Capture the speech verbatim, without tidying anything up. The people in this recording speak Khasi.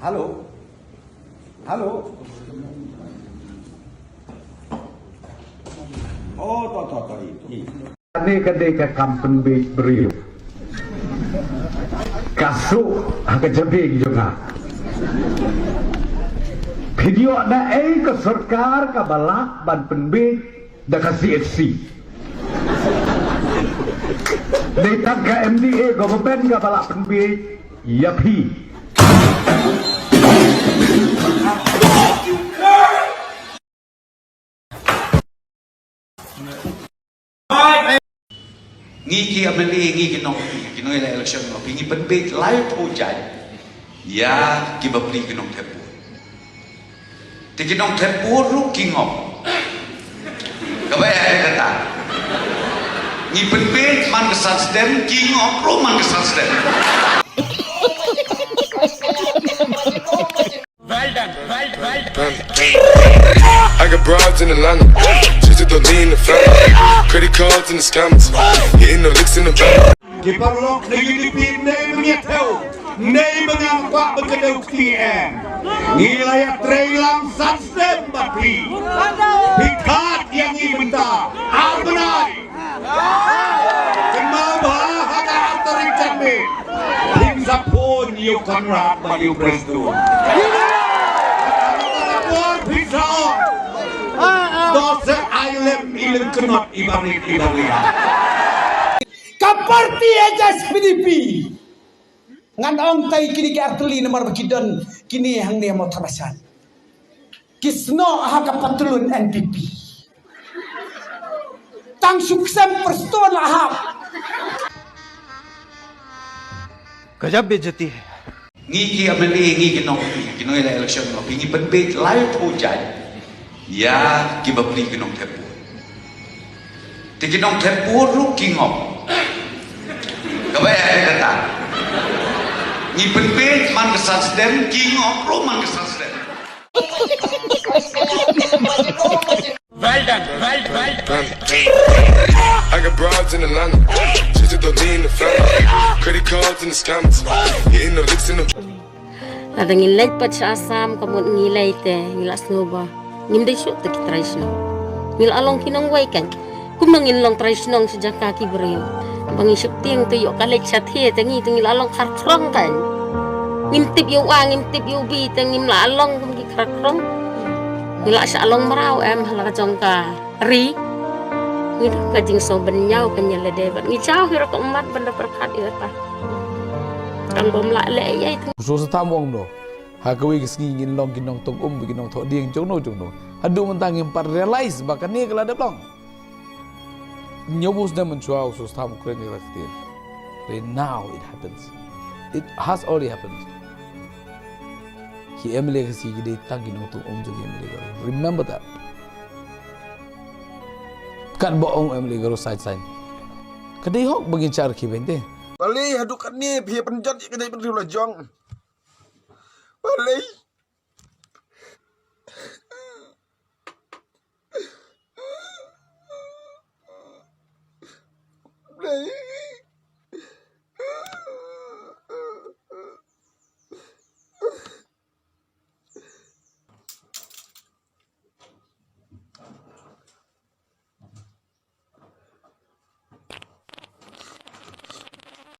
Hello. Hello. Oh, to, to, to, i, i. Kane ka dei ka kam pynbiej briew. Ka suk ha ka jabieng jong nga. Phi ïoh da ei ka sorkar kaba lah ban pynbiej da ka C H C. Dei tang ka M D A government kaba lah pynbiej ïa phi. Ngi ki M L A, ngi ki nong, ki nong ïaleh election, ngi pynbiej laiphew jaiñ ïa ki bapli ki nongthep vote. Te ki nongthep vote ruh ki ngop. Kaba ïa kata, ngi pynbiej man ka san snem, ki ngop ruh man ka san snem. Well done, well, well done. I got broads in Atlanta. Just don't need a family. Credit cards and the scammers. Hitting no licks in the van. Ki paralok na U D P, nei ba ngi ïa thew, nei ba ngi ïa kwah ban kdew kti em. Ngi la ïa trei lang san snem bad phi. Phi thad ïa ngi mynta ar bnai. Kynmaw ba ha ka ar tarik janmiet phin sa phone ïa u Conrad bad ïa u Prestone. Phin sa ong, to sa ai lem i lyngknot i barit i baria. Ka parti H S P D P. Ngan ong tai kine ki artylli namar ba ki don kine hangne mo thamashan. Ki snoh ha ka patlun N P P. Tang suk sem Prestone la hap. Gajab bejati hai. Ngi ki M L A, ngi ki nong, ki nong ïaleh election, ngi pynbiej laiphew jaiñ ïa ki bapli ki nongthep vote. Te ki nongthep vote ruh ki ngop. Kaba ïa kata, ngi pynbiej man ka san snem, ki ngop ruh man ka san snem. Well done, well, well done. I got broads in Atlanta. Just don't need a family. Credit cards and the scammers. Hitting no licks in the Lada ngin leit pat sha Assam, ka mut ngi leit te ngi la sngewbha. Ngim dei shuh te ki trai shnong. Ngi la long ki nongwei kan. Kumno ngin long trai shnong sha jaka ki briew? Ba ngi sheptieng te ïoh ka leit sha thie te ngi te ngi la long khar khrong kan. Ngim tip ïoh wa, ngim tip ïoh bi te ngim la long kum ki khar khrong. Ngi la sha long mraw em ha la ka jong ka ri. Ngi ka jingsngewbha ban ñiaw ka ñiaw lade bad ngi jaw hi ruh ka ummat ban da pyrkhat ïa ta. Kan bym lah leh ïa ita. Shu sa tham ong no. Ha kawei ka sngi ngin long ki nongtong um, ki nongthoh dieng, jong no, jong no. Haduh mynta ngim pat realize ba kane ka la dep long. Ñiew bus ne mynshwa u shu sa tham u kren ïa ka ktien. Right now it happens. It has already happened. Ki M L A ka sngi ki dei tang ki nongtong um jong ki M L A ka. Remember that. Katba ong em lei garo side side. Ka dei hok ba ngin shah rkhie beiñ te. Balei haduh katne phi pynjot ïa ka jaitbynriew la jong. Balei. Balei.